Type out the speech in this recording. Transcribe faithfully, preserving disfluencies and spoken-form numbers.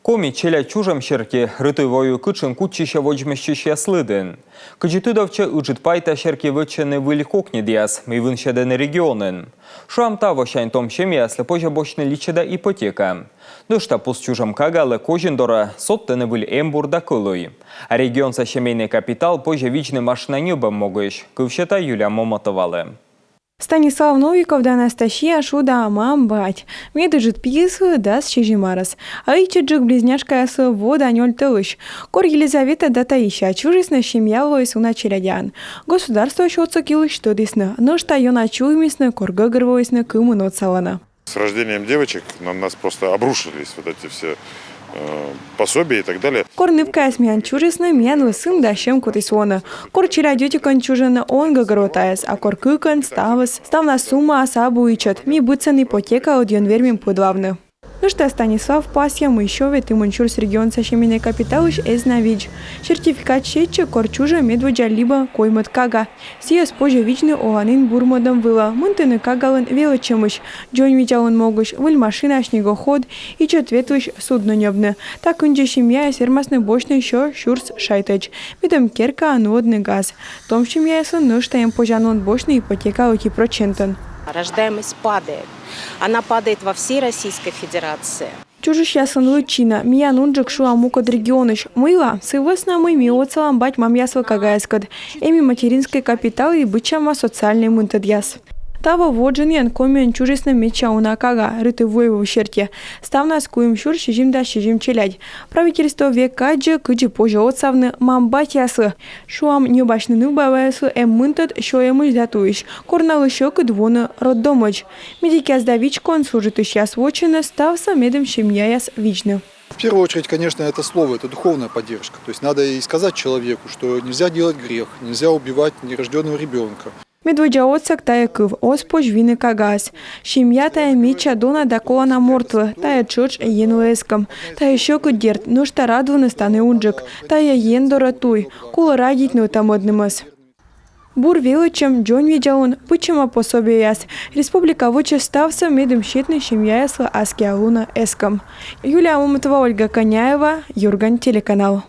Коми челядь чужӧм серти рытыв-ойвыв кытшын кутчысьӧ водзмӧстчысьяс лыдын. Кыдзи тыдовтчӧ, ыджыд пай та серти вӧчӧны выль кокньыдъяс, мый вынсьӧдӧны регионын. Шуам, тавосянь том семьяяслы позьӧ босьтны личӧда ипотека. Нӧшта пус чужӧм кагалы козин дорӧ содтӧны выль эмбур да кӧлуй. А регионса семейнӧй капитал позьӧ видзны машина ньӧбӧм могысь, кыв сета Юлия Момотовалы. Станислав Новиков да Анастасия шуда мам-бать. Медыджыд пиыслы дас сизим арӧс. А ичӧтджык близняшкаяслы во да нёль тӧлысь. Кор Елизавета да Таисия чужисны, семья лоис уна челядяӧн. Государствоысь отсӧг йылысь тӧдісны, нӧшта ёна чуймисны, кор гӧгӧрвоисны, кымын отсалӧны. С рождением девочек на нас просто обрушились вот эти все э, пособия и так далее. Кор нывкаяс миян чужисны, миянлы сын да сьӧм кутіс лоны. Кор челядь ӧтикӧн чужӧны, он гӧгӧрво тайӧс, а кор кыкӧн — ставыс. Ставнас суммаыс абу ичӧт. Ми быдсӧн ипотека лыдъяӧн вермим пӧдлавны. Нӧшта Станислав пасйӧ, мый сё ветымын сюрс регионса семейнӧй капиталысь эз на видз. Сертификат сетчӧ, кор чужӧ медводдза либӧ коймӧд кага. Сійӧс позьӧ видзны оланін бурмӧдӧм вылӧ, мынтыны кагалӧн велӧдчӧмысь, дзоньвидзалун могысь, выль машина, снегоход, ичӧт ветлысь судно ньӧбны. Та кындзи семьяяс вермасны босьтны сё сюрс шайтӧдз, медым керкаӧ нуӧдны газ. Том семьяяслы нӧшта эм позянлун босьтны ипотека ӧти прӧчентӧн. Рождаемость падает. Она падает во всей Российской Федерации. Чужисьяслӧн лыдчина миян унджык, шуам, мукӧд регионысь. Мыйла? Сы вӧсна, мый ми отсалам бать-мамъяслы кагаяскӧд. Эм и материнскӧй капитал, и быдсяма социальнӧй мынтӧдъяс. Таво во джынйӧн Комиын чужисны медся уна кага рытыв-ойвыв серти. Ставнас куим сюрс сизимдас сизим челядь. Правительство век аддзӧ, кыдзи позьӧ отсавны мам-батьяслы. Шуам, ньӧбасьны нывбабаяслы эм мынтӧд сёйӧмысь да туйысь, кор налы сьӧкыд воны роддомӧдз. Медикъяс да вичкоӧн служитысьяс вӧчӧны ставсӧ, медым семьяяс видзны. В первую очередь, конечно, это слово, это духовная поддержка. То есть надо и сказать человеку, что нельзя делать грех, нельзя убивать нерожденного ребенка. Медводдза отсӧг — тайӧ кыв: оз позь вины кагаӧс. Семья — тайӧ медся дона да колана мортлы, тайӧ тшӧтш Енлы эскӧм. Тайӧ сьӧкыд, дерт, нӧшта радлуныс тані унджык. Тайӧ Ен дорӧ туй. Колӧ радейтны ӧта-мӧднымӧс. Бур велӧдчӧм, дзоньвидзалун, быдсяма пособиеяс. Республика вӧчӧ ставсӧ, медым сетны семьяяслы аскиа лунӧ эскӧм. Юлия Момотова, Ольга Коняева, «Юрган» телеканал.